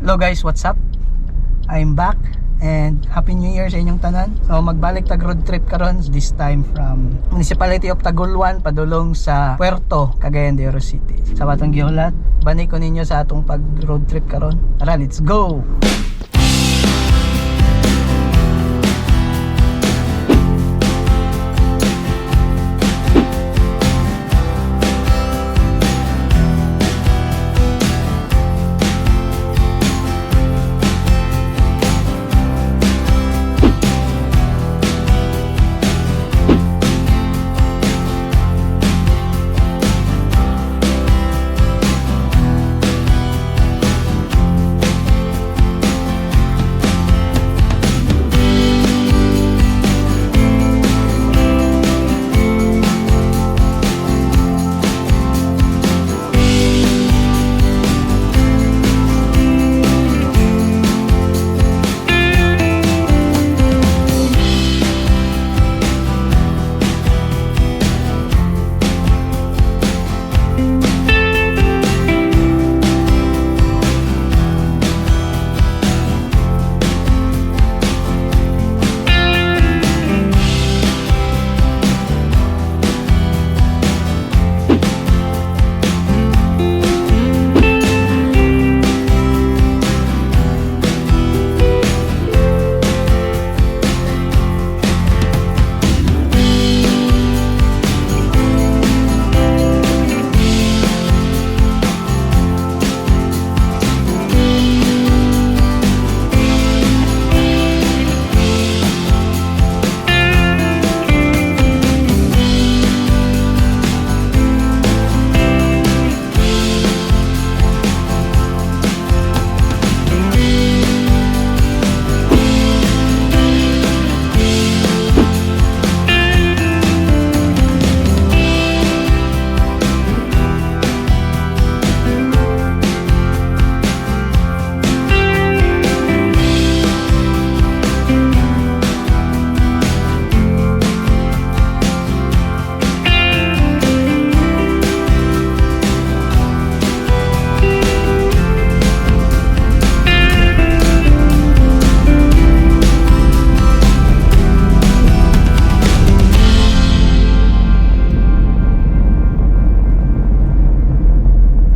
Hello guys, what's up? I'm back and Happy New Year sa inyong tanan. So magbalik tag road trip karon, this time from Municipality of Tagoloan padulong sa Puerto, Cagayan de Oro City. Sa atong gihulat, bani ko ninyo sa atong pag road trip karon. Tara, let's go.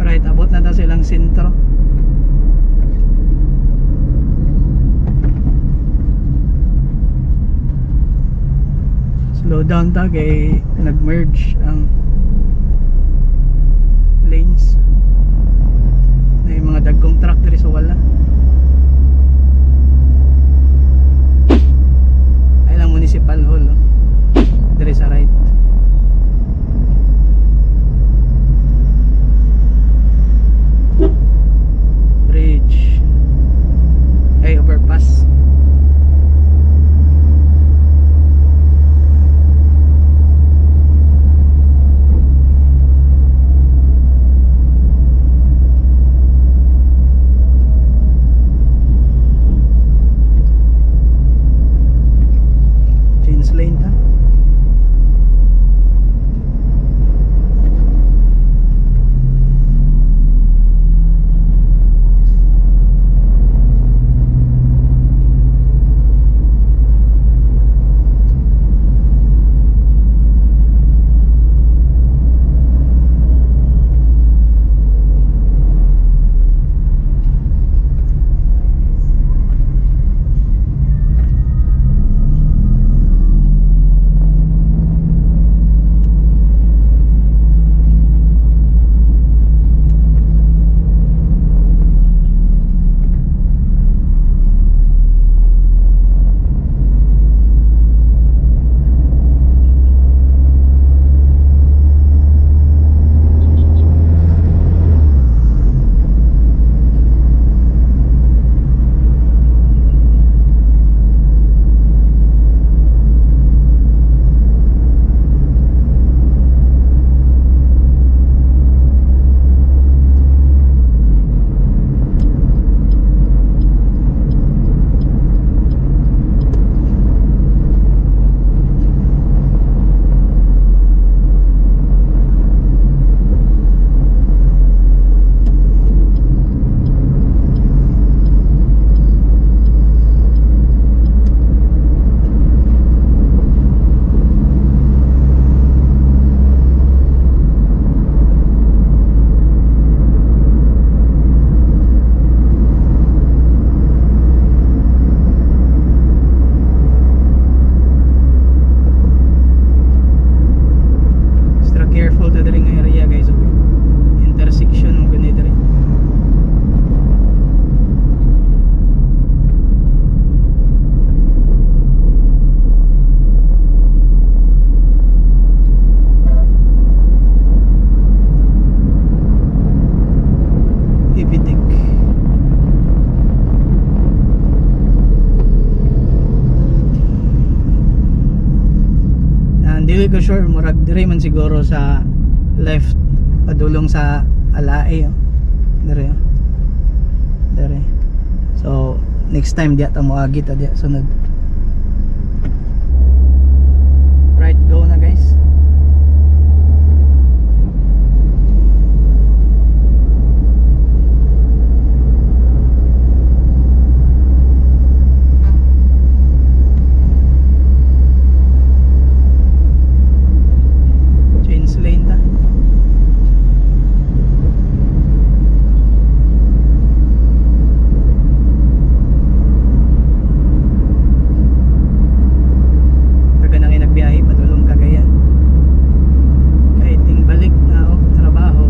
Alright, abot na ta silang sentro. Slow down ta kay nag-merge ang lanes. Na yung mga dagkong truck diri sa wala. Ay lang municipal hall, oh. Diri sa right. Bridge. Ay, overpass. Dili ko sure, murag dire man siguro sa left padulong sa Alae, oh. Dire, oh. Dire. So next time diya ta moagi ta diya sunod. Right, go na, guys. Change lane ta. Taga nang nagbiyahe padulong Cagayan. Kay ting balik na og trabaho.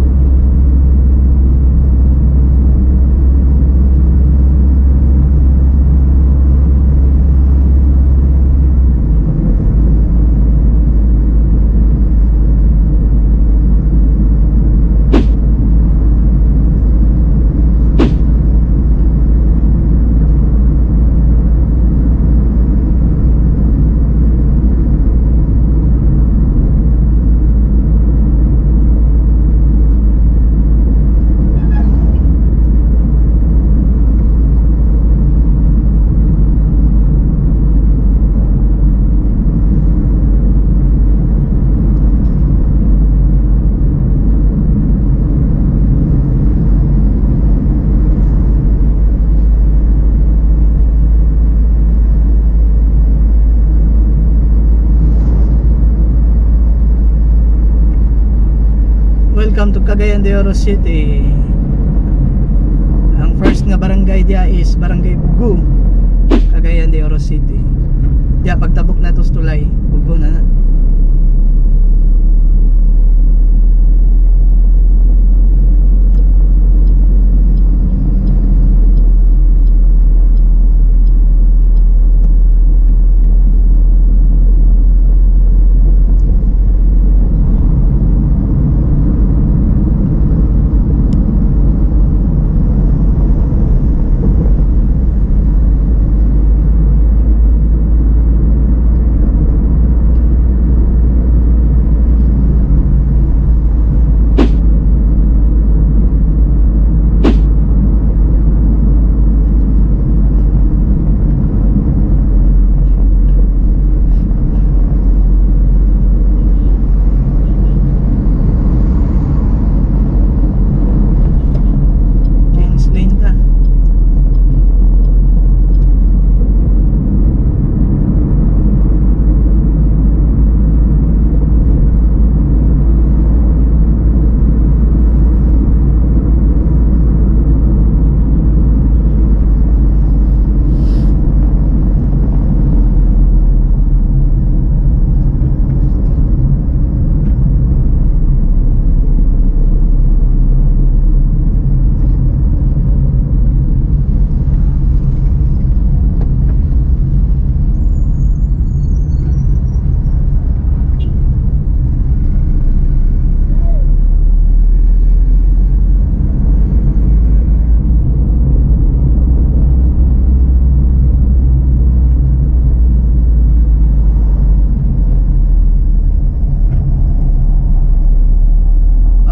Welcome to Cagayan de Oro City. Ang first nga barangay diya is Barangay Bugo, Cagayan de Oro City. Diya pagtabok na to sa tulay, Bugo na na. Change lane ta.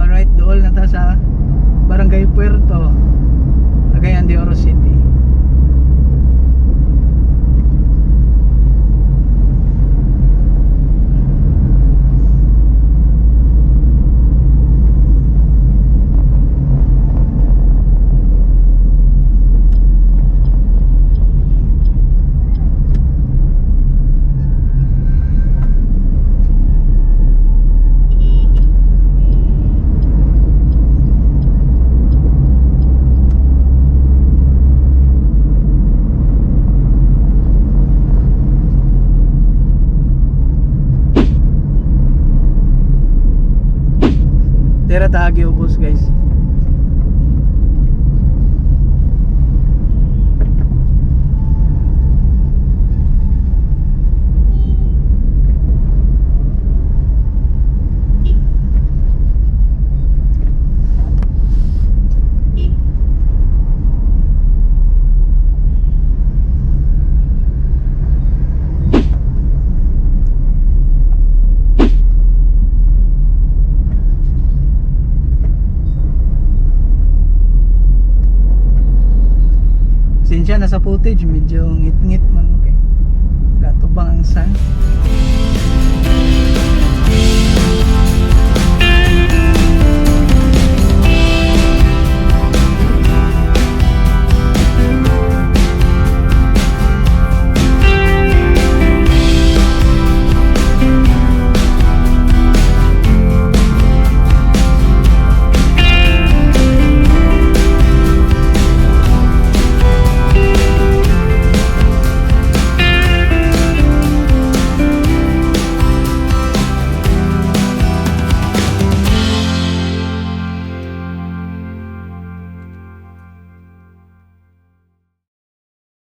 Alright, dool na ta sa Barangay Puerto, Cagayan de Oro City. Tira taagi ubos, guys. Pasensya na sa footage, medyo ngit-ngit man, okay. Gatubang ang sun.